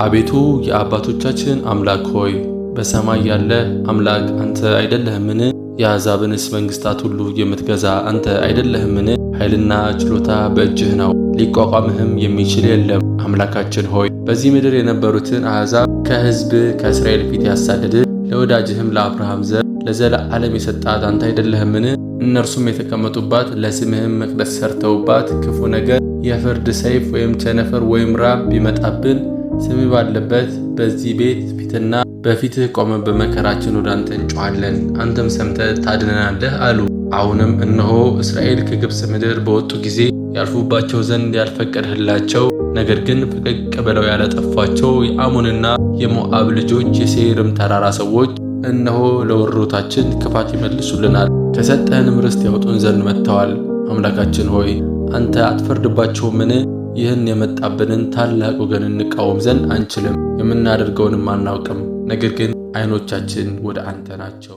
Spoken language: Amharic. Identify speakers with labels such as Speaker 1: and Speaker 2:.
Speaker 1: አቤቱ የአባቶቻችን አምላክ ሆይ፣ በሰማይ ያለ አምላክ አንተ አይደለህምን? የአሕዛብንስ መንግሥታት ሁሉ የምትገዛ አንተ አይደለህምን? ኃይልና ችሎታ በእጅህ ነው፣ ሊቋቋምህም የሚችል የለም። አምላካችን ሆይ፣ በዚህ ምድር የነበሩትን አሕዛብ ከሕዝብህ ከእስራኤል ፊት ያሳደድህ፣ ለወዳጅህም ለአብርሃም ዘር ለዘለዓለም የሰጣት አንተ አይደለህምን? እነርሱም የተቀመጡባት ለስምህም መቅደስ ሰርተውባት ክፉ ነገር፣ የፍርድ ሰይፍ ወይም ቸነፈር ወይም ራብ ቢመጣብን፣ ስምህ ባለበት በዚህ ቤት ፊትና በፊትህ ቆመን በመከራችን ወደ አንተ እንጮኻለን፣ አንተም ሰምተህ ታድነናለህ አሉ። አሁንም እነሆ እስራኤል ከግብፅ ምድር በወጡ ጊዜ ያልፉባቸው ዘንድ ያልፈቀድህላቸው፣ ነገር ግን ፈቀቅ ብለው ያላጠፏቸው የአሞንና የሞዓብ ልጆች የሴይርም ተራራ ሰዎች እነሆ ለወሮታችን ክፋት ይመልሱልናል፣ ከሰጠህንም ርስት ያወጡን ዘንድ መጥተዋል። አምላካችን ሆይ፣ አንተ አትፈርድባቸውምን? ይህን የመጣብንን ታላቅ ወገን እንቃወም ዘንድ አንችልም፣ የምናደርገውንም አናውቅም። ነገር ግን ዓይኖቻችን ወደ አንተ ናቸው።